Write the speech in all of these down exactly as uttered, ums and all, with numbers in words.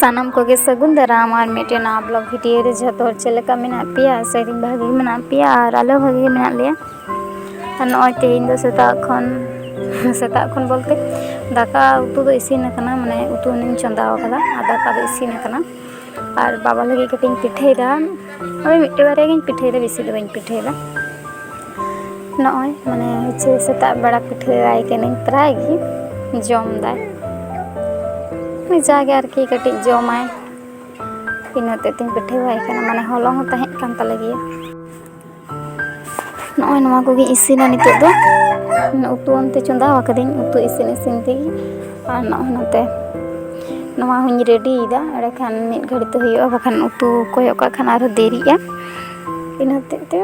ᱥᱟᱱᱟᱢ ᱠᱚᱜᱮ ᱥᱟᱹᱜᱩᱱ ᱫᱟᱨᱟᱢ ᱟᱨ ᱢᱤᱫᱴᱮᱱ ᱱᱟᱣᱟ ᱵᱞᱚᱜ ᱵᱷᱤᱰᱤᱭᱳ ᱨᱮ᱾ ᱡᱷᱚᱛᱚ ᱦᱚᱲ ᱪᱮᱫ ᱞᱮᱠᱟ ᱢᱮᱱᱟᱜ ᱯᱮᱭᱟ? ᱟᱥᱟᱭ ᱫᱟᱹᱧ ᱵᱷᱟᱜᱮ ᱜᱮ ᱢᱮᱱᱟᱜ ᱯᱮᱭᱟ ᱟᱨ ᱟᱞᱮ ᱦᱚᱸ ᱵᱷᱟᱜᱮ ᱜᱮ ᱢᱮᱱᱟᱜ ᱞᱮᱭᱟ᱾ ᱟᱨ ᱱᱚᱜᱼᱚᱭ ᱛᱮᱦᱮᱧ ᱫᱚ ᱥᱮᱛᱟᱜ ᱠᱷᱚᱱ ᱥᱮᱛᱟᱜ ᱠᱷᱚᱱ ᱵᱚᱞᱛᱮ ᱫᱟᱠᱟ ᱩᱛᱩ ᱫᱚ ᱤᱥᱤᱱ ᱟᱠᱟᱱᱟ, ᱢᱟᱱᱮ ᱩᱛᱩ ᱚᱱᱟᱧ ᱪᱚᱸᱫᱟ ᱟᱠᱟᱫᱟ ᱟᱨ ᱫᱟᱠᱟ ᱫᱚ ᱤᱥᱤᱱ ᱟᱠᱟᱱᱟ᱾ ᱟᱨ ᱵᱟᱵᱟ ᱞᱟᱹᱜᱤᱫ ᱠᱟᱹᱴᱤᱡ ᱤᱧ ᱯᱤᱴᱷᱟᱹᱭᱮᱫᱟ, ᱳᱭ ᱢᱤᱫᱴᱮᱡ ᱵᱟᱨᱭᱟ ᱜᱤᱧ ᱯᱤᱴᱷᱟᱹᱭᱮᱫᱟ, ᱵᱮᱥᱤ ᱫᱚ ᱵᱟᱹᱧ ᱯᱤᱴᱷᱟᱹᱭᱮᱫᱟ᱾ ᱱᱚᱜᱼᱚᱭ ᱢᱟᱱᱮ ᱦᱚᱪᱪᱷᱮ ᱥᱮᱛᱟᱜ ᱵᱮᱲᱟ ᱯᱤᱴᱷᱟᱹ ᱟᱭ ᱠᱟᱹᱱᱟᱹᱧ, ᱯᱨᱟᱭ ᱜᱮ ᱡᱚᱢ ᱫᱟᱭ, ᱢᱟᱱᱮ ᱡᱟᱜᱮ ᱟᱨᱠᱤ ᱠᱟᱹᱴᱤᱡ ᱡᱚᱢᱟᱭ, ᱤᱱᱟᱹ ᱦᱚᱛᱮᱡ ᱛᱮᱧ ᱯᱤᱴᱷᱟᱹ ᱟᱭ ᱠᱟᱱᱟ, ᱢᱟᱱᱮ ᱦᱚᱞᱚᱝ ᱦᱚᱸ ᱛᱟᱦᱮᱸ ᱠᱟᱱ ᱛᱟᱞᱮ ᱜᱮᱭᱟ᱾ ᱱᱚᱜᱼᱚᱭ ᱱᱚᱣᱟ ᱠᱚᱜᱮ ᱤᱥᱤᱱᱟ ᱱᱤᱛᱚᱜ ᱫᱚ᱾ ᱩᱛᱩ ᱚᱱᱛᱮ ᱪᱚᱸᱫᱟ ᱟᱠᱟᱫᱟᱹᱧ, ᱩᱛᱩ ᱤᱥᱤᱱ ᱤᱥᱤᱱ ᱛᱮᱜᱮ᱾ ᱟᱨ ᱱᱚᱜᱼᱚᱭ ᱱᱚᱛᱮ ᱱᱚᱣᱟ ᱦᱚᱸᱧ ᱨᱮᱰᱤᱭᱮᱫᱟ, ᱮᱸᱰᱮᱠᱷᱟᱱ ᱢᱤᱫ ᱜᱷᱟᱹᱲᱤᱡ ᱛᱮ ᱦᱩᱭᱩᱜᱼᱟ, ᱵᱟᱠᱷᱟᱱ ᱩᱛᱩ ᱠᱚᱭᱚᱜ ᱠᱟᱜ ᱠᱷᱟᱱ ᱟᱨᱦᱚᱸ ᱫᱮᱨᱤᱜᱼᱟ᱾ ᱤᱱᱟᱹ ᱦᱚᱛᱮᱡ ᱛᱮ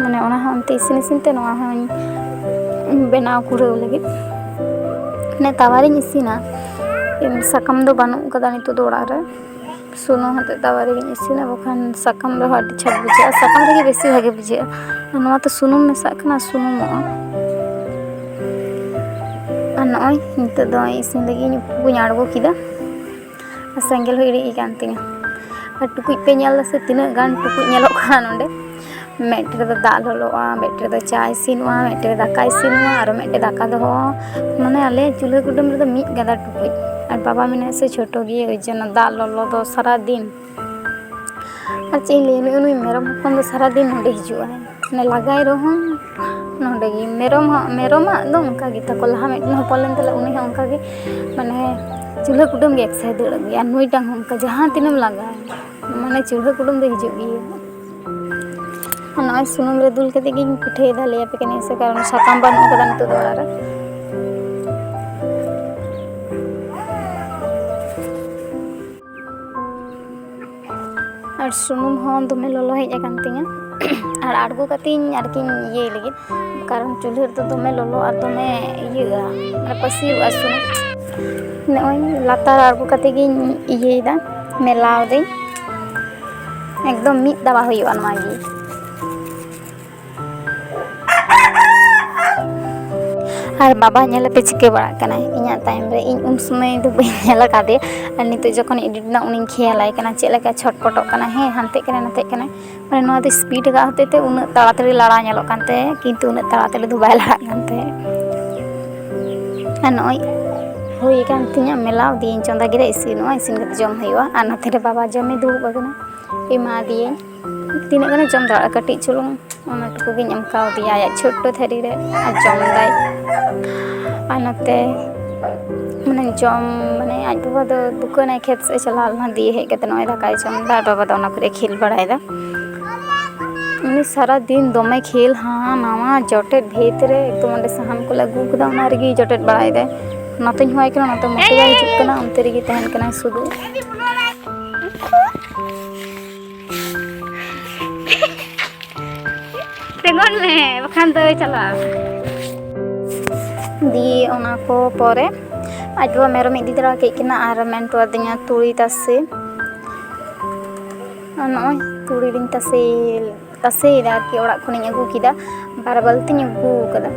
ᱢᱟᱱᱮ ᱚᱱᱟ ᱦᱚᱸ ᱚᱱᱛᱮ ᱤᱥᱤᱱ ᱤᱥᱤᱱ ᱛᱮ ᱱᱚᱣᱟ ᱦᱚᱸᱧ ᱵᱮᱱᱟᱣ ᱠᱩᱲᱟᱹᱣ ᱞᱟᱹᱜᱤᱫ᱾ ᱢᱟᱱᱮ ᱛᱟᱣᱟᱨᱤᱧ ᱤᱥᱤᱱᱟ, ᱥᱟᱠᱟᱢ ᱫᱚ ᱵᱟᱹᱱᱩᱜ ᱠᱟᱫᱟ ᱱᱤᱛᱚᱜ ᱫᱚ ᱚᱲᱟᱜ ᱨᱮ᱾ ᱥᱩᱱᱩᱢ ᱦᱚᱛᱮᱡ ᱛᱟᱣᱟ ᱨᱮᱜᱮᱧ ᱤᱥᱤᱱᱟ, ᱵᱟᱠᱷᱟᱱ ᱥᱟᱠᱟᱢ ᱨᱮᱦᱚᱸ ᱟᱹᱰᱤ ᱪᱷᱟᱴ ᱵᱩᱡᱷᱟᱹᱜᱼᱟ, ᱥᱟᱠᱟᱢ ᱨᱮᱜᱮ ᱵᱮᱥᱤ ᱵᱷᱟᱜᱮ ᱵᱩᱡᱷᱟᱹᱜᱼᱟ᱾ ᱟᱨ ᱱᱚᱣᱟ ᱛᱚ ᱥᱩᱱᱩᱢ ᱢᱮᱥᱟᱜ ᱠᱟᱱᱟ, ᱥᱩᱱᱩᱢᱚᱜᱼᱟ᱾ ᱟᱨ ᱱᱚᱜᱼᱚᱭ ᱱᱤᱛᱚᱜ ᱫᱚ ᱤᱥᱤᱱ ᱞᱟᱹᱜᱤᱫ ᱤᱧ ᱩᱛᱩ ᱠᱚᱧ ᱟᱬᱜᱚ ᱠᱮᱫᱟ᱾ ᱟᱨ ᱥᱮᱸᱜᱮᱞ ᱦᱚᱸ ᱤᱲᱤᱡ ᱟᱠᱟᱱ ᱛᱤᱧᱟᱹ᱾ ᱟᱨ ᱴᱩᱠᱩᱡ ᱯᱮ ᱧᱮᱞ ᱫᱟ ᱥᱮ ᱛᱤᱱᱟᱹᱜ ᱜᱟᱱ ᱴᱩᱠᱩᱡ ᱧᱮᱞᱚᱜ ᱠᱟᱱᱟ ᱱᱚᱰᱮ? ᱢᱤᱫᱴᱮᱱ ᱨᱮᱫᱚ ᱫᱟᱜ ᱞᱚᱞᱚᱜᱼᱟ, ᱢᱤᱫᱴᱮᱱ ᱨᱮᱫᱚ ᱪᱟ ᱤᱥᱤᱱᱚᱜᱼᱟ, ᱢᱤᱫᱴᱮᱱ ᱨᱮ ᱫᱟᱠᱟ ᱤᱥᱤᱱᱚᱜᱼᱟ, ᱟᱨᱚ ᱢᱤᱫᱴᱮᱱ ᱫᱟᱠᱟ ᱫᱚᱦᱚ᱾ ᱢᱟᱱᱮ ᱟᱞᱮ ᱪᱩᱞᱦᱟᱹ ᱠᱩᱰᱟᱹᱢ ᱨᱮᱫᱚ ᱢᱤᱫ ᱜᱟᱫᱟ ᱴᱩᱠᱩᱡ, ᱟᱨ ᱵᱟᱵᱟ ᱢᱮᱱᱟᱭᱟ ᱥᱮ ᱪᱷᱳᱴᱳ ᱜᱮᱭᱟ, ᱳᱭ ᱡᱚᱱᱱᱚ ᱫᱟᱜ ᱞᱚᱞᱚ ᱫᱚ ᱥᱟᱨᱟ ᱫᱤᱱ᱾ ᱟᱨ ᱪᱮᱫ ᱤᱧ ᱞᱟᱹᱭᱟ, ᱱᱩᱭ, ᱱᱩᱭ ᱢᱮᱨᱚᱢ ᱦᱚᱯᱚᱱ ᱫᱚ ᱥᱟᱨᱟ ᱫᱤᱱ ᱱᱚᱰᱮ ᱦᱤᱡᱩᱜᱼᱟᱭ, ᱢᱟᱱᱮ ᱞᱟᱜᱟᱭ ᱨᱮᱦᱚᱸ ᱱᱚᱰᱮ ᱜᱮ᱾ ᱢᱮᱨᱚᱢ ᱦᱚᱸ, ᱢᱮᱨᱚᱢᱟᱜ ᱫᱚ ᱚᱱᱠᱟ ᱜᱮ ᱛᱟᱠᱚ, ᱞᱟᱦᱟ ᱢᱤᱫᱴᱮᱱ ᱦᱚᱯᱚᱱ ᱞᱮᱱ ᱛᱟᱞᱮ, ᱩᱱᱤ ᱦᱚᱸ ᱚᱱᱠᱟ ᱜᱮ, ᱢᱟᱱᱮ ᱪᱩᱞᱦᱟᱹ ᱠᱩᱰᱟᱹᱢ ᱜᱮ ᱮᱠᱥᱟᱭ ᱫᱟᱹᱲ ᱟᱹᱜᱩᱭᱟ, ᱟᱨ ᱱᱩᱭᱴᱟᱝ ᱦᱚᱸ ᱚᱱᱠᱟ, ᱡᱟᱦᱟᱸ ᱛᱤᱱᱟᱹᱜ ᱮᱢ ᱞᱟᱜᱟᱭᱟ, ᱢᱟᱱᱮ ᱪᱩᱞᱦᱟᱹ ᱠᱩᱰᱟᱹᱢ ᱫᱚ ᱦᱤᱡᱩᱜ ᱜᱮᱭᱟ᱾ ᱟᱨ ᱱᱚᱜᱼᱚᱭ ᱥᱩᱱᱩᱢ ᱨᱮ ᱫᱩᱞ ᱠᱟᱛᱮ ᱜᱤᱧ ᱯᱤᱴᱷᱟᱹᱭᱮᱫᱟ, ᱞᱟᱹᱭ ᱟᱯᱮ ᱠᱟᱹᱱᱟᱹᱧ ᱥᱮ, ᱠᱟᱨᱚᱱ ᱥᱟᱠᱟᱢ ᱵᱟᱹᱱᱩᱜ ᱠᱟᱫᱟ ᱱᱤᱛᱚᱜ ᱫᱚ ᱚᱲᱟᱜ ᱨᱮ᱾ ᱟᱨ ᱥᱩᱱᱩᱢ ᱦᱚᱸ ᱫᱚᱢᱮ ᱞᱚᱞᱚ ᱦᱮᱡ ᱟᱠᱟᱱ ᱛᱤᱧᱟᱹ᱾ ᱟᱨ ᱟᱬᱜᱚ ᱠᱟᱛᱮᱧ ᱟᱨᱠᱤᱧ ᱤᱭᱟᱹᱭ ᱞᱟᱹᱜᱤᱫ, ᱠᱟᱨᱚᱱ ᱪᱩᱞᱦᱟᱹ ᱨᱮᱫᱚ ᱫᱚᱢᱮ ᱞᱚᱞᱚ ᱟᱨ ᱫᱚᱢᱮ ᱤᱭᱟᱹᱜᱼᱟ, ᱢᱟᱱᱮ ᱯᱟᱹᱥᱤᱨᱚᱜᱼᱟ ᱥᱩᱱᱩᱢ᱾ ᱱᱚᱜᱼᱚᱭ ᱞᱟᱛᱟᱨ ᱟᱬᱜᱚ ᱠᱟᱛᱮ ᱜᱤᱧ ᱤᱭᱟᱹᱭᱮᱫᱟ, ᱢᱮᱞᱟᱣ ᱫᱟᱹᱧ᱾ ᱮᱠᱫᱚᱢ ᱢᱤᱫ ᱛᱟᱣᱟ ᱦᱩᱭᱩᱜᱼᱟ ᱱᱚᱣᱟ ᱜᱮ᱾ ᱟᱨ ᱵᱟᱵᱟ ᱧᱮᱞᱮᱯᱮ ᱪᱤᱠᱟᱹ ᱵᱟᱲᱟᱜ ᱠᱟᱱᱟᱭ ᱤᱧᱟᱹᱜ ᱛᱟᱭᱚᱢ ᱨᱮ᱾ ᱤᱧ ᱩᱱ ᱥᱚᱢᱚᱭ ᱫᱚ ᱵᱟᱹᱧ ᱧᱮᱞ ᱟᱠᱟᱫᱮᱭᱟ, ᱟᱨ ᱱᱤᱛᱚᱜ ᱡᱚᱠᱷᱚᱱ ᱤᱧ edit ᱮᱫᱟ ᱩᱱᱤᱧ ᱠᱷᱮᱭᱟᱞᱟᱭ ᱠᱟᱱᱟ ᱪᱮᱫ ᱞᱮᱠᱟ ᱪᱷᱚᱴᱯᱚᱴᱚᱜ ᱠᱟᱱᱟ, ᱦᱮᱸ, ᱦᱟᱱᱛᱮᱜ ᱠᱟᱱᱟᱭ ᱱᱟᱛᱮᱜ ᱠᱟᱱᱟᱭ᱾ ᱢᱟᱱᱮ ᱱᱚᱣᱟ ᱫᱚ speed ᱟᱠᱟᱫ ᱦᱚᱛᱮᱡ ᱛᱮ ᱩᱱᱟᱹᱜ ᱛᱟᱲᱟᱛᱟᱲᱤ ᱞᱟᱲᱟᱣ ᱧᱮᱞᱚᱜ ᱠᱟᱱ ᱛᱟᱭᱟ, ᱠᱤᱱᱛᱩ ᱩᱱᱟᱹᱜ ᱛᱟᱲᱟᱛᱟᱲᱤ ᱫᱚ ᱵᱟᱭ ᱞᱟᱲᱟᱜ ᱠᱟᱱ ᱛᱟᱦᱮᱸᱫ᱾ ᱟᱨ ᱱᱚᱜᱼᱚᱭ ᱦᱩᱭ ᱟᱠᱟᱱ ᱛᱤᱧᱟᱹ ᱢᱮᱞᱟ, ᱫᱤᱭᱮᱧ ᱪᱚᱸᱫᱟ ᱠᱮᱫᱟ, ᱤᱥᱤᱱᱚᱜᱼᱟ, ᱤᱥᱤᱱ ᱠᱟᱛᱮ ᱡᱚᱢ ᱦᱩᱭᱩᱜᱼᱟ᱾ ᱟᱨ ᱱᱚᱛᱮ ᱨᱮ ᱵᱟᱵᱟ ᱡᱚᱢᱮ ᱫᱩᱲᱩᱵ ᱟᱠᱟᱱᱟ, ᱮᱢᱟ ᱫᱤᱭᱟᱹᱧ᱾ ᱛᱤᱱᱟᱹᱜ ᱜᱟᱱᱮ ᱡᱚᱢ ᱫᱟᱲᱮᱭᱟᱜᱼᱟ, ᱠᱟᱹᱴᱤᱡ ᱪᱩᱞᱩᱝ ᱚᱱᱟ ᱴᱩᱠᱩ ᱜᱤᱧ ᱮᱢ ᱠᱟᱣᱫᱮᱭᱟ ᱟᱭᱟᱜ ᱪᱷᱳᱴᱴᱳ ᱛᱷᱟᱹᱨᱤ ᱨᱮ, ᱟᱨ ᱡᱚᱢ ᱫᱟᱭ᱾ ᱟᱨ ᱱᱚᱛᱮ ᱢᱟᱱᱮ ᱡᱚᱢ, ᱢᱟᱱᱮ ᱟᱡ ᱵᱟᱵᱟ ᱫᱚ ᱫᱩᱠᱟᱹᱱᱟᱭ, ᱠᱷᱮᱛ ᱥᱮᱫ ᱮ ᱪᱟᱞᱟᱣ ᱞᱮᱱᱟ, ᱫᱤᱭᱮ ᱦᱮᱡ ᱠᱟᱛᱮ ᱱᱚᱜᱼᱚᱭ ᱫᱟᱠᱟᱭ ᱡᱚᱢ ᱮᱫᱟ, ᱟᱨ ᱵᱟᱵᱟ ᱫᱚ ᱚᱱᱟ ᱠᱚᱨᱮ ᱠᱷᱮᱞ ᱵᱟᱲᱟᱭᱮᱫᱟ᱾ ᱩᱱᱤ ᱥᱟᱨᱟ ᱫᱤᱱ ᱫᱚᱢᱮ ᱠᱷᱮᱞ, ᱦᱟᱱᱟ ᱱᱟᱣᱟ ᱡᱚᱴᱮᱫ ᱵᱷᱤᱛ ᱨᱮ, ᱮᱠᱫᱚᱢ ᱚᱸᱰᱮ ᱥᱟᱦᱟᱱ ᱠᱚᱞᱮ ᱟᱹᱜᱩ ᱠᱟᱫᱟ, ᱚᱱᱟ ᱨᱮᱜᱮ ᱡᱚᱴᱮᱫ ᱵᱟᱲᱟᱭᱮᱫᱟᱭ᱾ ᱱᱚᱛᱮᱧ ᱦᱚᱦᱚᱣᱟᱭ ᱠᱟᱱᱟ, ᱱᱚᱛᱮ ᱢᱚᱴᱮ ᱵᱟᱭ ᱦᱤᱡᱩᱜ ᱠᱟᱱᱟ, ᱚᱱᱛᱮ ᱨᱮᱜᱮ ᱛᱟᱦᱮᱱ ᱠᱟᱱᱟᱭ ᱥᱩᱫᱷᱩ᱾ ᱛᱤᱸᱜᱩᱱ ᱢᱮ, ᱵᱟᱠᱷᱟᱱ ᱫᱚᱭ ᱪᱟᱞᱟᱜᱼᱟ᱾ ᱫᱤᱭᱮ ᱚᱱᱟ ᱠᱚ ᱯᱚᱨᱮ ᱟᱡ ᱵᱟᱵᱟ ᱢᱮᱨᱚᱢᱮ ᱤᱫᱤ ᱛᱚᱨᱟ ᱠᱮᱫ ᱠᱤᱱᱟ ᱟᱨ ᱢᱮᱱ ᱦᱚᱴᱚ ᱟᱹᱫᱤᱧᱟ ᱛᱩᱲᱤ ᱛᱟᱥᱮ᱾ ᱟᱨ ᱱᱚᱜᱼᱚᱭ ᱛᱩᱲᱤ ᱞᱤᱧ ᱛᱟᱥᱮ, ᱛᱟᱥᱮᱭᱮᱫᱟ ᱟᱨᱠᱤ, ᱚᱲᱟᱜ ᱠᱷᱚᱱᱤᱧ ᱟᱹᱜᱩ ᱠᱮᱫᱟ, ᱵᱟᱨ ᱵᱟᱹᱞᱛᱤᱧ ᱟᱹᱜᱩ ᱠᱟᱫᱟ᱾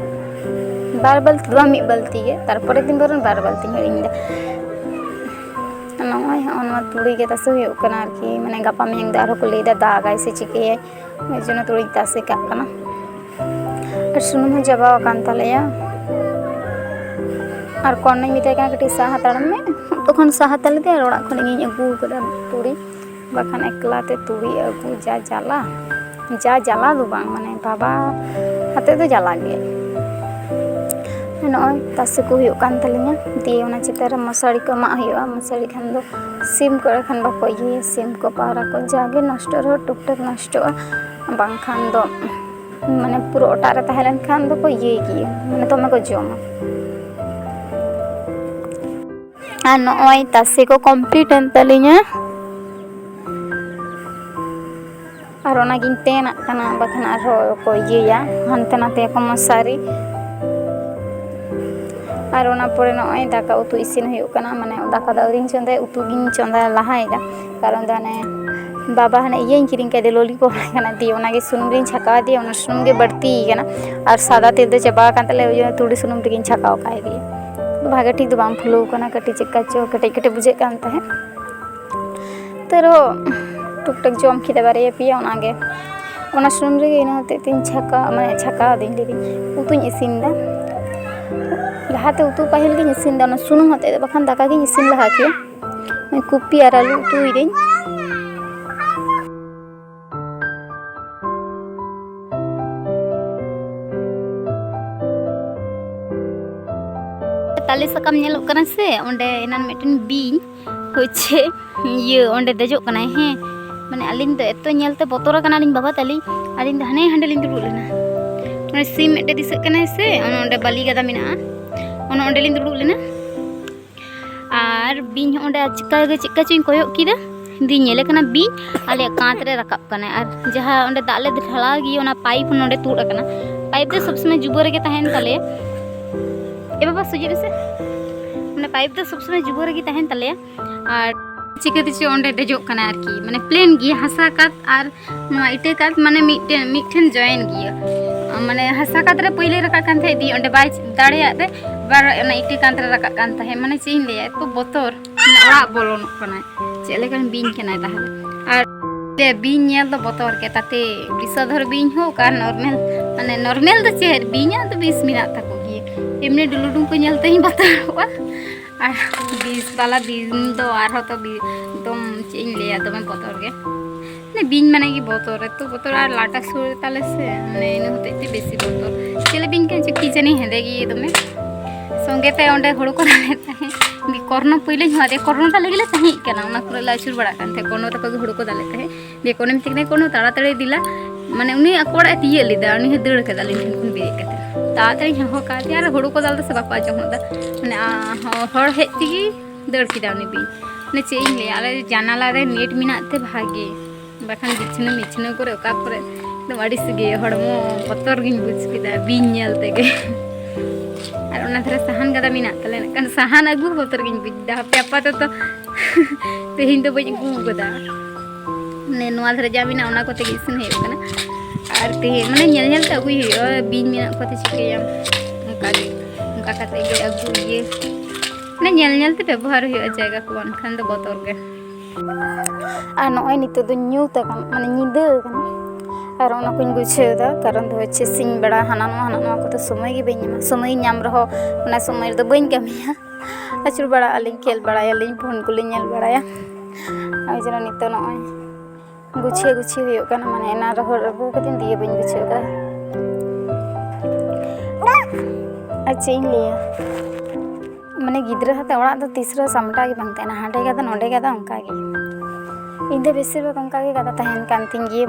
ᱵᱟᱨ ᱵᱟᱹᱞᱛᱤ ᱫᱚ ᱵᱟᱝ, ᱢᱤᱫ ᱵᱟᱹᱞᱛᱤ ᱜᱮ, ᱛᱟᱨᱯᱚᱨᱮ ᱫᱤᱱ ᱵᱚᱨᱚᱱ ᱵᱟᱨ ᱵᱟᱹᱞᱛᱤᱧ ᱦᱤᱲᱤᱧ ᱮᱫᱟ᱾ ᱱᱚᱜᱼᱚᱭ ᱦᱚᱸᱜᱼᱚ ᱱᱚᱣᱟ ᱛᱩᱲᱤ ᱜᱮ ᱛᱟᱥᱮ ᱦᱩᱭᱩᱜ ᱠᱟᱱᱟ ᱟᱨᱠᱤ, ᱢᱟᱱᱮ ᱜᱟᱯᱟ ᱢᱮᱭᱟᱝ ᱫᱚ ᱟᱨᱦᱚᱸ ᱠᱚ ᱞᱟᱹᱭᱫᱟ ᱫᱟᱜᱟᱭ ᱥᱮ ᱪᱤᱠᱟᱹᱭᱟᱭ, ᱚᱱᱟ ᱡᱚᱱᱱᱚ ᱛᱩᱲᱤᱧ ᱛᱟᱥᱮ ᱠᱟᱜ ᱠᱟᱱᱟ᱾ ᱟᱨ ᱥᱩᱱᱩᱢ ᱦᱚᱸ ᱪᱟᱵᱟᱣ ᱟᱠᱟᱱ ᱛᱟᱞᱮᱭᱟ᱾ ᱟᱨ ᱠᱚᱨᱱᱚᱧ ᱢᱮᱛᱟᱭ ᱠᱟᱱᱟ, "ᱠᱟᱹᱴᱤᱡ ᱥᱟᱦᱟ ᱦᱟᱛᱟᱲ ᱢᱮ", ᱛᱚᱠᱷᱚᱱ ᱥᱟᱦᱟ ᱛᱟᱞᱮ ᱛᱮ ᱟᱨ ᱚᱲᱟᱜ ᱠᱷᱚᱱ ᱤᱧᱤᱧ ᱟᱹᱜᱩ ᱠᱟᱫᱟ ᱛᱩᱲᱤ, ᱵᱟᱠᱷᱟᱱ ᱮᱠᱞᱟ ᱛᱮ ᱛᱩᱲᱤ ᱟᱹᱜᱩ ᱡᱟ ᱡᱟᱞᱟ, ᱡᱟ ᱡᱟᱞᱟ ᱫᱚ ᱵᱟᱝ, ᱢᱟᱱᱮ ᱵᱟᱵᱟ ᱟᱛᱮ ᱫᱚ ᱡᱟᱞᱟ ᱜᱮ᱾ ᱱᱚᱜᱼᱚᱭ ᱛᱟᱥᱮ ᱠᱚ ᱦᱩᱭᱩᱜ ᱠᱟᱱ ᱛᱟᱞᱤᱧᱟ, ᱫᱤᱭᱮ ᱚᱱᱟ ᱪᱮᱛᱟᱱ ᱨᱮ ᱢᱚᱥᱟᱨᱤ ᱠᱚ ᱮᱢᱟᱜ ᱦᱩᱭᱩᱜᱼᱟ, ᱢᱚᱥᱟᱨᱤ ᱠᱷᱟᱱ ᱫᱚ ᱥᱤᱢ ᱠᱚᱨᱮ ᱠᱷᱟᱱ ᱵᱟᱠᱚ ᱤᱭᱟᱹᱭᱟ, ᱥᱤᱢ ᱠᱚ ᱯᱟᱣᱨᱟ ᱠᱚ ᱡᱟᱜᱮ ᱱᱚᱥᱴᱚᱜ ᱨᱮᱦᱚᱸ ᱴᱩᱠ ᱴᱟᱠ ᱱᱚᱥᱴᱚᱜᱼᱟ, ᱵᱟᱝᱠᱷᱟᱱ ᱫᱚ ᱢᱟᱱᱮ ᱯᱩᱨᱟᱹ ᱚᱴᱟᱜ ᱨᱮ ᱛᱟᱦᱮᱸ ᱞᱮᱱᱠᱷᱟᱱ ᱫᱚᱠᱚ ᱤᱭᱟᱹᱭ ᱜᱮᱭᱟ, ᱢᱟᱱᱮ ᱫᱚᱢᱮ ᱠᱚ ᱡᱚᱢᱟ᱾ ᱟᱨ ᱱᱚᱜᱼᱚᱭ ᱛᱟᱥᱮ ᱠᱚ complete ᱮᱱ ᱛᱟᱹᱞᱤᱧᱟ᱾ ᱟᱨ ᱚᱱᱟᱜᱤᱧ ᱛᱮᱱᱟᱜ ᱠᱟᱱᱟ, ᱵᱟᱠᱷᱟᱱ ᱟᱨᱦᱚᱸ ᱠᱚ ᱤᱭᱟᱹᱭᱟ, ᱦᱟᱱᱛᱮ ᱱᱟᱛᱮᱭᱟᱠᱚ ᱢᱚᱥᱟᱨᱤ᱾ ᱟᱨ ᱚᱱᱟ ᱯᱚᱨᱮ ᱱᱚᱜᱼᱚᱭ ᱫᱟᱠᱟ ᱩᱛᱩ ᱤᱥᱤᱱ ᱦᱩᱭᱩᱜ ᱠᱟᱱᱟ, ᱢᱟᱱᱮ ᱫᱟᱠᱟ ᱫᱚ ᱟᱹᱣᱨᱤᱧ ᱪᱚᱸᱫᱟᱭᱟ, ᱩᱛᱩ ᱜᱤᱧ ᱪᱚᱸᱫᱟ ᱞᱟᱦᱟᱭᱮᱫᱟ᱾ ᱠᱟᱨᱚᱱ ᱫᱚ ᱚᱱᱮ ᱵᱟᱵᱟ ᱦᱟᱱᱮ ᱤᱭᱟᱹᱧ ᱠᱤᱨᱤᱧ ᱠᱟᱫᱮ, ᱞᱚᱞᱤᱯᱚᱯ ᱠᱟᱱᱟ, ᱫᱤᱭᱮ ᱚᱱᱟᱜᱮ ᱥᱩᱱᱩᱢ ᱨᱤᱧ ᱪᱷᱟᱠᱟᱣ ᱟᱫᱮᱭᱟ, ᱚᱱᱟ ᱥᱩᱱᱩᱢ ᱜᱮ ᱵᱟᱹᱲᱛᱤ ᱠᱟᱱᱟ᱾ ᱟᱨ ᱥᱟᱫᱟ ᱛᱮᱞ ᱫᱚ ᱪᱟᱵᱟ ᱟᱠᱟᱱ ᱛᱟᱞᱮᱭᱟ, ᱳᱭ ᱡᱚᱱᱱᱚ ᱛᱩᱲᱤ ᱥᱩᱱᱩᱢ ᱛᱮᱜᱤᱧ ᱪᱷᱟᱠᱟᱣ ᱠᱟᱭ ᱫᱤᱭᱮ᱾ ᱵᱷᱟᱜᱮ ᱴᱷᱤᱠ ᱫᱚ ᱵᱟᱝ ᱯᱷᱩᱞᱟᱹᱣ ᱠᱟᱱᱟ, ᱠᱟᱹᱴᱤᱡ ᱪᱮᱫᱠᱟ ᱪᱚ ᱠᱮᱴᱮᱡ ᱠᱮᱴᱮᱡ ᱵᱩᱡᱷᱟᱹᱜ ᱠᱟᱱ ᱛᱟᱦᱮᱸᱫ᱾ ᱛᱟᱹᱣ ᱨᱮᱦᱚᱸ ᱴᱩᱠ ᱴᱟᱠ ᱡᱚᱢ ᱠᱮᱫᱟ ᱵᱟᱨᱭᱟ ᱯᱮᱭᱟ, ᱚᱱᱟᱜᱮ᱾ ᱚᱱᱟ ᱥᱩᱱᱩᱢ ᱨᱮᱜᱮ ᱤᱱᱟᱹ ᱦᱚᱛᱮᱡ ᱛᱮᱧ ᱪᱷᱟᱠᱟᱣ, ᱢᱟᱱᱮ ᱪᱷᱟᱠᱟᱣ ᱫᱟᱹᱧ, ᱞᱟᱹᱭᱫᱟᱹᱧ ᱩᱛᱩᱧ ᱤᱥᱤᱱ ᱮᱫᱟ᱾ ᱞᱟᱦᱟᱛᱮ ᱩᱛᱩ ᱯᱟᱹᱦᱤᱞ ᱜᱤᱧ ᱤᱥᱤᱱ ᱮᱫᱟ ᱚᱱᱟ ᱥᱩᱱᱩᱢ ᱦᱚᱛᱮᱡ ᱛᱮ, ᱵᱟᱠᱷᱟᱱ ᱫᱟᱠᱟ ᱜᱤᱧ ᱤᱥᱤᱱ ᱞᱟᱦᱟ ᱠᱮᱭᱟ᱾ ᱠᱚᱯᱤ ᱟᱨ ᱟᱹᱞᱩ ᱩᱛᱩᱭ ᱫᱟᱹᱧ᱾ ᱛᱟᱞᱮ ᱥᱟᱠᱟᱢ ᱧᱮᱞᱚᱜ ᱠᱟᱱᱟ ᱥᱮ, ᱚᱸᱰᱮ ᱮᱱᱟᱱ ᱢᱤᱫᱴᱮᱱ ᱵᱤᱧ ᱦᱚᱪᱪᱷᱮ ᱤᱭᱟᱹ ᱚᱸᱰᱮ ᱫᱮᱡᱚᱜ ᱠᱟᱱᱟᱭ, ᱦᱮᱸ᱾ ᱢᱟᱱᱮ ᱟᱹᱞᱤᱧ ᱫᱚ ᱮᱛᱚ ᱧᱮᱞᱛᱮ ᱵᱚᱛᱚᱨ ᱟᱠᱟᱱᱟᱞᱤᱧ ᱵᱟᱵᱟ ᱛᱟᱹᱞᱤᱧ, ᱟᱹᱞᱤᱧ ᱫᱚ ᱦᱟᱱᱮ ᱦᱟᱸᱰᱮ ᱞᱤᱧ ᱫᱩᱲᱩᱵ ᱞᱮᱱᱟ᱾ ᱚᱱᱮ ᱥᱤᱢ ᱢᱤᱫᱴᱮᱡ ᱫᱤᱥᱟᱹᱜ ᱠᱟᱱᱟᱭ ᱥᱮ, ᱚᱱᱮ ᱚᱸᱰᱮ ᱵᱟᱹᱞᱤ ᱜᱟᱫᱟ ᱢᱮᱱᱟᱜᱼᱟ, ᱚᱱᱮ ᱚᱸᱰᱮ ᱞᱤᱧ ᱫᱩᱲᱩᱵ ᱞᱮᱱᱟ᱾ ᱟᱨ ᱵᱤᱧ ᱦᱚᱸ ᱚᱸᱰᱮ ᱪᱤᱠᱟ ᱜᱮ, ᱪᱮᱫᱠᱟ ᱪᱚᱧ ᱠᱚᱭᱚᱜ ᱠᱮᱫᱟ, ᱫᱤᱧ ᱧᱮᱞᱮ ᱠᱟᱱᱟ ᱵᱤᱧ ᱟᱞᱮᱭᱟᱜ ᱠᱟᱸᱛ ᱨᱮ ᱨᱟᱠᱟᱵ ᱠᱟᱱᱟᱭ᱾ ᱟᱨ ᱡᱟᱦᱟᱸ ᱚᱸᱰᱮ ᱫᱟᱜ ᱞᱮ ᱰᱷᱟᱞᱟᱣ ᱜᱮ, ᱚᱱᱟ ᱯᱟᱭᱤᱯ ᱱᱚᱸᱰᱮ ᱛᱩᱫ ᱟᱠᱟᱱᱟ᱾ ᱯᱟᱭᱤᱯ ᱫᱚ ᱥᱚᱵᱽ ᱥᱚᱢᱚᱭ ᱡᱩᱵᱟᱹ ᱨᱮᱜᱮ ᱛᱟᱦᱮᱱ ᱛᱟᱞᱮᱭᱟ᱾ ᱮ ᱵᱟᱵᱟ, ᱥᱩᱡᱤ ᱢᱮᱥᱮ, ᱢᱟᱱᱮ ᱯᱟᱭᱤᱯ ᱫᱚ ᱥᱚᱵᱽ ᱥᱚᱢᱚᱭ ᱡᱩᱵᱟᱹ ᱨᱮᱜᱮ ᱛᱟᱦᱮᱱ ᱛᱟᱞᱮᱭᱟ᱾ ᱟᱨ ᱪᱤᱠᱟᱹᱛᱮ ᱪᱚ ᱚᱸᱰᱮ ᱫᱮᱡᱚᱜ ᱠᱟᱱᱟᱭ ᱟᱨᱠᱤ, ᱢᱟᱱᱮ ᱯᱞᱮᱱ ᱜᱮᱭᱟ ᱦᱟᱥᱟ ᱠᱟᱸᱛ ᱟᱨ ᱱᱚᱣᱟ ᱤᱴᱟᱹ ᱠᱟᱸᱛ, ᱢᱟᱱᱮ ᱢᱤᱫᱴᱮᱱ, ᱢᱤᱫᱴᱷᱮᱱ ᱡᱚᱭᱮᱱ ᱜᱮᱭᱟ᱾ ᱢᱟᱱᱮ ᱦᱟᱥᱟ ᱠᱟᱸᱛ ᱨᱮ ᱯᱳᱭᱞᱳ ᱨᱟᱠᱟᱵ ᱠᱟᱱ ᱛᱟᱦᱮᱸᱫ, ᱫᱤᱭᱮ ᱚᱸᱰᱮ ᱵᱟᱭ ᱫᱟᱲᱮᱭᱟᱜ ᱛᱮ ᱟᱵᱟᱨ ᱚᱱᱟ ᱤᱴᱟᱹ ᱠᱟᱸᱛ ᱨᱮ ᱨᱟᱠᱟᱵ ᱠᱟᱱ ᱛᱟᱦᱮᱸᱫ᱾ ᱢᱟᱱᱮ ᱪᱮᱫ ᱤᱧ ᱞᱟᱹᱭᱟ, ᱮᱛᱚ ᱵᱚᱛᱚᱨ, ᱢᱟᱱᱮ ᱚᱲᱟᱜ ᱵᱚᱞᱚᱱᱚᱜ ᱠᱟᱱᱟᱭ, ᱪᱮᱫ ᱞᱮᱠᱟᱱ ᱵᱤᱧ ᱠᱟᱱᱟᱭ ᱛᱟᱦᱞᱮ᱾ ᱟᱨ ᱵᱤᱧ ᱧᱮᱞ ᱫᱚ ᱵᱚᱛᱚᱨ ᱜᱮ, ᱛᱟᱛᱮ ᱵᱤᱥᱟᱫᱷᱚᱨ ᱵᱤᱧ ᱦᱳᱠ ᱟᱨ ᱱᱚᱨᱢᱮᱞ, ᱢᱟᱱᱮ ᱱᱚᱨᱢᱮᱞ ᱫᱚ ᱪᱮᱫ, ᱵᱤᱧᱟᱜ ᱫᱚ ᱵᱤᱥ ᱢᱮᱱᱟᱜ ᱛᱟᱠᱚ ᱜᱮᱭᱟ᱾ ᱮᱢᱱᱤ ᱰᱩᱞᱩᱰᱩᱝ ᱠᱚ ᱧᱮᱞ ᱛᱮᱧ ᱵᱚᱛᱚᱨᱚᱜᱼᱟ, ᱟᱨ ᱵᱤᱥ ᱵᱟᱞᱟ ᱵᱤᱧ ᱫᱚ ᱟᱨᱦᱚᱸ ᱛᱚ ᱵᱤ-, ᱮᱠᱫᱚᱢ ᱪᱮᱫ ᱤᱧ ᱞᱟᱹᱭᱟ, ᱫᱚᱢᱮ ᱵᱚᱛᱚᱨ ᱜᱮ᱾ ᱢᱟᱱᱮ ᱵᱤᱧ ᱢᱟᱱᱮ ᱜᱮ ᱵᱚᱛᱚᱨ, ᱮᱛᱚ ᱵᱚᱛᱚᱨ, ᱟᱨ ᱞᱟᱴᱟ ᱥᱩᱨ ᱨᱮ ᱛᱟᱞᱮ ᱥᱮ, ᱢᱟᱱᱮ ᱤᱱᱟᱹ ᱦᱚᱛᱮᱡ ᱛᱮ ᱵᱮᱥᱤ ᱵᱚᱛᱚᱨ᱾ ᱪᱮᱫ ᱞᱮ ᱵᱤᱧ ᱠᱟᱱ ᱪᱚ ᱠᱤ ᱡᱟᱹᱱᱤ ᱦᱮᱸᱫᱮ ᱜᱮ ᱫᱚᱢᱮ᱾ ᱥᱚᱸᱜᱮ ᱛᱮ ᱚᱸᱰᱮ ᱦᱩᱲᱩ ᱠᱚ ᱫᱟᱞᱮᱫ ᱛᱟᱦᱮᱸᱫ᱾ ᱠᱚᱨᱱᱚ ᱯᱳᱭᱞᱳᱧ ᱦᱚᱦᱚᱣᱟᱫᱮᱭᱟ, ᱠᱚᱨᱱᱚ ᱛᱟᱞᱮ ᱜᱮᱞᱮ ᱛᱟᱦᱮᱸ ᱠᱟᱱᱟ, ᱚᱱᱟ ᱠᱚᱨᱮ ᱞᱮ ᱟᱹᱪᱩᱨ ᱵᱟᱲᱟᱜ ᱠᱟᱱ ᱛᱟᱦᱮᱸᱫ᱾ ᱠᱚᱨᱱᱚ ᱛᱟᱠᱚ ᱜᱮ ᱦᱩᱲᱩ ᱠᱚ ᱫᱟᱞᱮᱫ ᱛᱟᱦᱮᱸᱫ᱾ ᱫᱤᱭᱮ ᱠᱚᱨᱱᱚ ᱢᱮᱛᱟᱭ ᱠᱟᱱᱟ, "ᱠᱚᱨᱱᱚ ᱛᱟᱲᱟᱛᱟᱲᱤ ᱫᱮᱞᱟ", ᱢᱟᱱᱮ ᱩᱱᱤ ᱟᱠᱚ ᱚᱲᱟᱜ ᱮ ᱛᱤᱭᱟᱹᱜ ᱞᱮᱫᱟ, ᱩᱱᱤ ᱦᱚᱸ ᱫᱟᱹᱲ ᱠᱟᱫᱟ ᱟᱹᱞᱤᱧ ᱴᱷᱮᱱ ᱠᱷᱚᱱ ᱵᱮᱨᱮᱫ ᱠᱟᱛᱮ᱾ ᱛᱟᱲᱟᱛᱟᱲᱤᱧ ᱦᱚᱦᱚ ᱠᱟᱫᱮᱭᱟ, ᱟᱨ ᱦᱩᱲᱩ ᱠᱚ ᱫᱟᱞ ᱫᱟ ᱥᱮ ᱵᱟᱠᱚ ᱟᱸᱡᱚᱢ ᱦᱚᱫᱟ, ᱢᱟᱱᱮ ᱟ, ᱦᱚ-, ᱦᱚᱲ ᱦᱮᱡ ᱛᱮᱜᱮ ᱫᱟᱹᱲ ᱠᱮᱫᱟ ᱩᱱᱤ ᱵᱤᱧ᱾ ᱢᱟᱱᱮ ᱪᱮᱫ ᱤᱧ ᱞᱟᱹᱭᱟ, ᱟᱞᱮ ᱡᱟᱱᱟᱞᱟ ᱨᱮ ᱱᱮᱴ ᱢᱮᱱᱟᱜ ᱛᱮ ᱵᱷᱟᱜᱮ, ᱵᱟᱠᱷᱟᱱ ᱵᱤᱪᱷᱱᱟᱹ ᱢᱤᱪᱷᱱᱟᱹ ᱠᱚᱨᱮ ᱚᱠᱟ ᱠᱚᱨᱮ ᱮᱠᱫᱚᱢ ᱟᱹᱲᱤᱥ ᱜᱮ, ᱦᱚᱲᱢᱚ ᱵᱚᱛᱚᱨ ᱜᱤᱧ ᱵᱩᱡᱽ ᱠᱮᱫᱟ ᱵᱤᱧ ᱧᱮᱞ ᱛᱮᱜᱮ᱾ ᱟᱨ ᱚᱱᱟ ᱫᱷᱟᱨᱮ ᱥᱟᱦᱟᱱ ᱜᱟᱫᱟ ᱢᱮᱱᱟᱜ ᱛᱟᱞᱮᱭᱟ, ᱢᱮᱱᱠᱷᱟᱱ ᱥᱟᱦᱟᱱ ᱟᱹᱜᱩ ᱵᱚᱛᱚᱨ ᱜᱤᱧ ᱵᱩᱡᱽ ᱮᱫᱟ᱾ ᱦᱟᱯᱮ, ᱟᱯᱟᱛᱚᱛᱚ ᱛᱮᱦᱮᱧ ᱫᱚ ᱵᱟᱹᱧ ᱟᱹᱜᱩ ᱟᱠᱟᱫᱟ᱾ ᱢᱟᱱᱮ ᱱᱚᱣᱟ ᱫᱷᱟᱨᱮ ᱡᱟ ᱢᱮᱱᱟᱜᱼᱟ, ᱚᱱᱟ ᱠᱚᱛᱮ ᱜᱮ ᱤᱥᱤᱱ ᱦᱩᱭᱩᱜ ᱠᱟᱱᱟ᱾ ᱟᱨ ᱛᱮᱦᱮᱧ ᱢᱟᱱᱮ ᱧᱮᱞ ᱧᱮᱞ ᱛᱮ ᱟᱹᱜᱩᱭ ᱦᱩᱭᱩᱜᱼᱟ, ᱵᱤᱧ ᱢᱮᱱᱟᱜ ᱠᱚᱣᱟ ᱛᱚ ᱪᱤᱠᱟᱹᱭᱟᱢ? ᱚᱱᱠᱟ ᱜᱮ, ᱚᱱᱠᱟ ᱠᱟᱛᱮ ᱜᱮ ᱟᱹᱜᱩ ᱤᱭᱟᱹ, ᱢᱟᱱᱮ ᱧᱮᱞ ᱧᱮᱞ ᱛᱮ ᱵᱮᱵᱚᱦᱟᱨ ᱦᱩᱭᱩᱜᱼᱟ ᱡᱟᱭᱜᱟ ᱠᱚ, ᱵᱟᱝᱠᱷᱟᱱ ᱫᱚ ᱵᱚᱛᱚᱨ ᱜᱮ᱾ ᱟᱨ ᱱᱚᱜᱼᱚᱭ ᱱᱤᱛᱚᱜ ᱫᱚ ᱧᱩᱛ ᱟᱠᱟᱱᱟ, ᱢᱟᱱᱮ ᱧᱤᱫᱟᱹ ᱟᱠᱟᱱᱟ᱾ ᱟᱨ ᱚᱱᱟ ᱠᱚᱧ ᱜᱩᱪᱷᱟᱹᱣ ᱮᱫᱟ, ᱠᱟᱨᱚᱱ ᱫᱚ ᱦᱚᱪᱪᱷᱮ ᱥᱤᱧ ᱵᱮᱲᱟ ᱦᱟᱱᱟ ᱱᱚᱣᱟ, ᱦᱟᱱᱟ ᱱᱚᱣᱟ ᱠᱚᱫᱚ ᱥᱚᱢᱚᱭ ᱜᱮ ᱵᱟᱹᱧ ᱧᱟᱢᱟ᱾ ᱥᱚᱢᱚᱭ ᱧᱟᱢ ᱨᱮᱦᱚᱸ ᱚᱱᱟ ᱥᱚᱢᱚᱭ ᱨᱮᱫᱚ ᱵᱟᱹᱧ ᱠᱟᱹᱢᱤᱭᱟ᱾ ᱟᱹᱪᱩᱨ ᱵᱟᱲᱟᱜ ᱟᱹᱞᱤᱧ, ᱠᱷᱮᱞ ᱵᱟᱲᱟᱭᱟᱞᱤᱧ, ᱯᱷᱳᱱ ᱠᱚᱞᱤᱧ ᱧᱮᱞ ᱵᱟᱲᱟᱭᱟ᱾ ᱟᱨ ᱡᱮᱱᱚ ᱱᱤᱛᱚᱜ ᱱᱚᱜᱼᱚᱭ ᱜᱩᱪᱷᱟᱹ ᱜᱩᱪᱷᱤ ᱦᱩᱭᱩᱜ ᱠᱟᱱᱟ, ᱢᱟᱱᱮ ᱮᱱᱟᱱ ᱨᱚᱦᱚᱲ ᱟᱹᱜᱩ ᱠᱟᱛᱮᱧ ᱫᱤᱭᱮ ᱵᱟᱹᱧ ᱜᱩᱪᱷᱟᱹᱣ ᱠᱟᱫᱟ᱾ ᱟᱨ ᱪᱮᱫ ᱤᱧ ᱞᱟᱹᱭᱟ, ᱢᱟᱱᱮ ᱜᱤᱫᱽᱨᱟᱹ ᱦᱟᱛᱮ ᱚᱲᱟᱜ ᱫᱚ ᱛᱤᱥ ᱨᱮᱦᱚᱸ ᱥᱟᱢᱴᱟᱣ ᱜᱮ ᱵᱟᱝ ᱛᱟᱦᱮᱱᱟ, ᱦᱟᱸᱰᱮ ᱜᱟᱫᱟ ᱱᱚᱸᱰᱮ ᱜᱟᱫᱟ, ᱚᱱᱠᱟ ᱜᱮ᱾ ᱤᱧ ᱫᱚ ᱵᱮᱥᱤᱨ ᱵᱷᱟᱜᱽ ᱚᱱᱠᱟ ᱜᱮ ᱜᱟᱫᱟ ᱛᱟᱦᱮᱱ ᱠᱟᱱ ᱛᱤᱧ ᱜᱮᱭᱟ᱾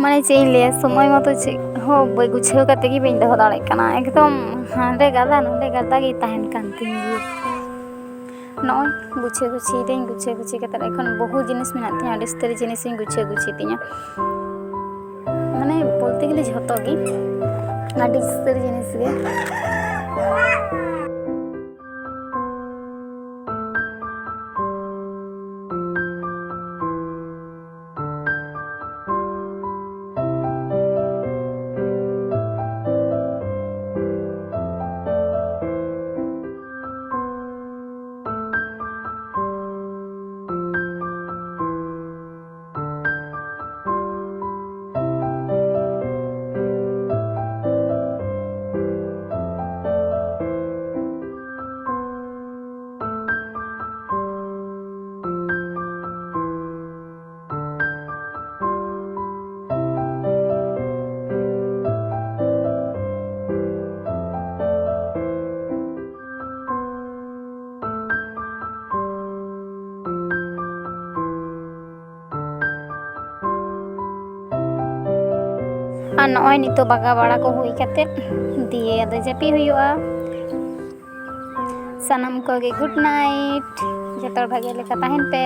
ᱢᱟᱱᱮ ᱪᱮᱫ ᱤᱧ ᱞᱟᱹᱭᱟ, ᱥᱚᱢᱚᱭ ᱢᱚᱛᱚ ᱪᱮᱫ ᱦᱚᱸ ᱵᱟᱹᱧ ᱜᱩᱪᱷᱟᱹᱣ ᱠᱟᱛᱮ ᱜᱮ ᱵᱟᱹᱧ ᱫᱚᱦᱚ ᱫᱟᱲᱮᱭᱟᱜ ᱠᱟᱱᱟ, ᱮᱠᱫᱚᱢ ᱦᱟᱸᱰᱮ ᱜᱟᱫᱟ ᱱᱚᱸᱰᱮ ᱜᱟᱫᱟ ᱜᱮ ᱛᱟᱦᱮᱱ ᱠᱟᱱ ᱛᱤᱧ ᱜᱮᱭᱟ᱾ ᱱᱚᱜᱼᱚᱭ ᱜᱩᱪᱷᱟᱹ ᱜᱩᱪᱷᱤᱭᱮᱫᱟᱹᱧ, ᱜᱩᱪᱷᱟᱹ ᱜᱩᱪᱷᱤ ᱠᱟᱛᱮᱫ ᱮᱠᱷᱚᱱ ᱵᱚᱦᱩ ᱡᱤᱱᱤᱥ ᱢᱮᱱᱟᱜ ᱛᱤᱧᱟᱹ, ᱟᱹᱰᱤ ᱩᱥᱛᱟᱹᱨ ᱡᱤᱱᱤᱥᱤᱧ ᱜᱩᱪᱷᱟᱹ ᱜᱩᱪᱷᱤ ᱛᱤᱧᱟᱹ᱾ ᱢᱟᱱᱮ ᱵᱚᱞᱛᱮ ᱜᱮᱞᱮ ᱡᱷᱚᱛᱚ ᱜᱮ, ᱟᱹᱰᱤ ᱩᱥᱛᱟᱹᱨ ᱡᱤᱱᱤᱥ ᱜᱮ᱾ ᱟᱨ ᱱᱚᱜᱼᱚᱭ ᱱᱤᱛᱚᱜ ᱵᱟᱜᱟ ᱵᱟᱲᱟ ᱠᱚ ᱦᱩᱭ ᱠᱟᱛᱮᱫ ᱫᱤᱭᱮ ᱟᱫᱚ ᱡᱟᱹᱯᱤᱫ ᱦᱩᱭᱩᱜᱼᱟ᱾ ᱥᱟᱱᱟᱢ ᱠᱚᱜᱮ good night, ᱡᱚᱛᱚ ᱦᱚᱲ ᱵᱷᱟᱜᱮ ᱞᱮᱠᱟ ᱛᱟᱦᱮᱱ ᱯᱮ᱾